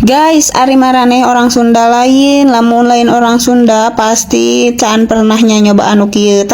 Guys, ari maraneh orang Sunda lain? Lamun lain orang Sunda, pasti can pernah nya nyoba anu kieu.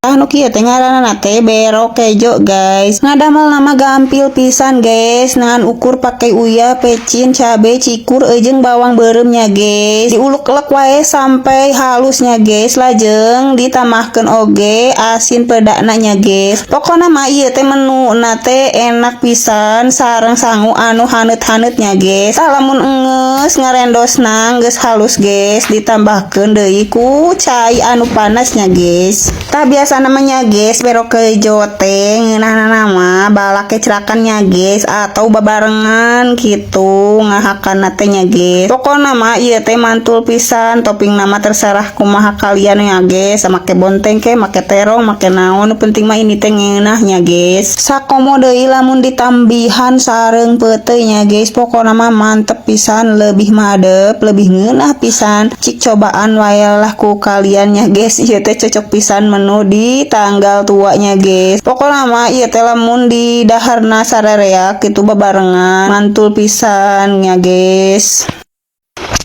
Tah, nu kieu teh ngaranna teh bero kejo, guys. Ngadamelna mah gampil pisan, guys. Ngan ukur pake uyah, pecin, cabe, cikur, jeung bawang beureum nya, guys. Diulek-ulek wae sampai halusnya, guys. Lajeng ditambahkeun oge asin pedana nya, guys. Pokona mah ieu teh menu na teh enak pisan sareng sangu anu haneut-haneut nya, guys. Tah, lamun enggeus ngarendosna geus halus, guys, ditambahkeun deui ku cai anu panasnya, guys. Tah, biasa namanya, guys, bero kejo teh ngeunahna mah balak kecrakan nya, guys, atau babarengan gitu ngahakan teh nya, guys. Pokona mah ieu teh mantul pisan. Topping na mah terserah kumaha kalian ya, guys, make bonteng ke, make terong, make naon, nu penting mah ini teh ngeunah nya, guys. Sakomo deui lamun ditambihan sareng peuteuy nya, guys. Pokona mah mantep pisan, lebih madep, lebih ngeunah pisan. Cik cobaan wae lah ku kalian nya, guys. Ieu teh cocok pisan menu di tanggal tuanya, guys. Pokoknya mah ieu teh lamun di daharna sarerea gitu babarengan mantul pisan nya, guys,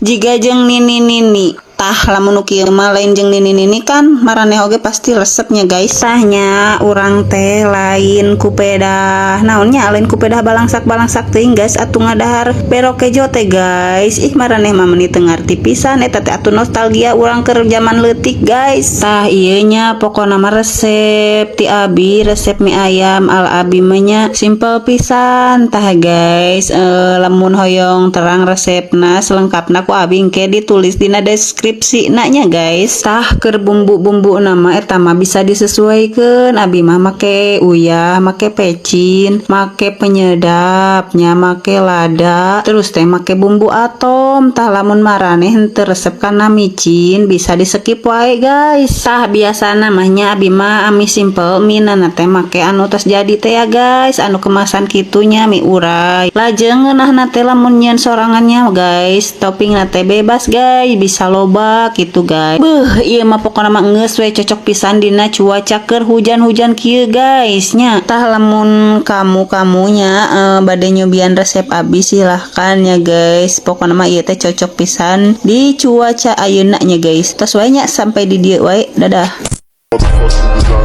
jiga jeung nini nini. Tah, lamun nu kieu mah lain jeung nini nini kan maraneh oge pasti resepnya, guys. Tah nya, urang teh lain ku pedah naonnya, lain ku pedah balangsak balangsak teuing, guys, atuh ngadahar bero kejo teh, guys. Ih, maraneh mah meuni teu ngarti pisan eta teh. Atuh nostalgia urang keur zaman leutik, guys. Tah, ieu nya pokona mah resep ti abi, resep mie ayam ala abi mah nya, simple pisan. Tah, guys, lamun hoyong terang resepna selengkapna, ku abi engke ditulis dina deskripsi nya, guys. Tah, keur bumbu-bumbu na mah eta mah bisa disesuaikan. Abi mah make uyah, make pecin, make penyedap nya, make lada, terus teh make bumbu atom. Tah, lamun maraneh henteu resep kana micin, bisa di skip wae, guys. Tah, biasa namanya abi mah ami simple mie na teh make anu tos jadi teh ya, guys, anu kemasan kitunya, mie urai. Lajeng ngeunahna teh lamun nyieun sorangannya, guys, topping na teh bebas, guys, bisa loba gitu, guys. Beuh, ieu mah pokona mah geus we cocok pisan dina cuaca keur hujan-hujan kieu, guys, nya. Tah, lamun kamu kamunya bade nyobian resep abi, silahkan ya, guys. Pokona mah ieu teh cocok pisan di cuaca ayeuna nya, guys. Tos wae nya, sampai di dieu wae. Dadah. Motherfucking design.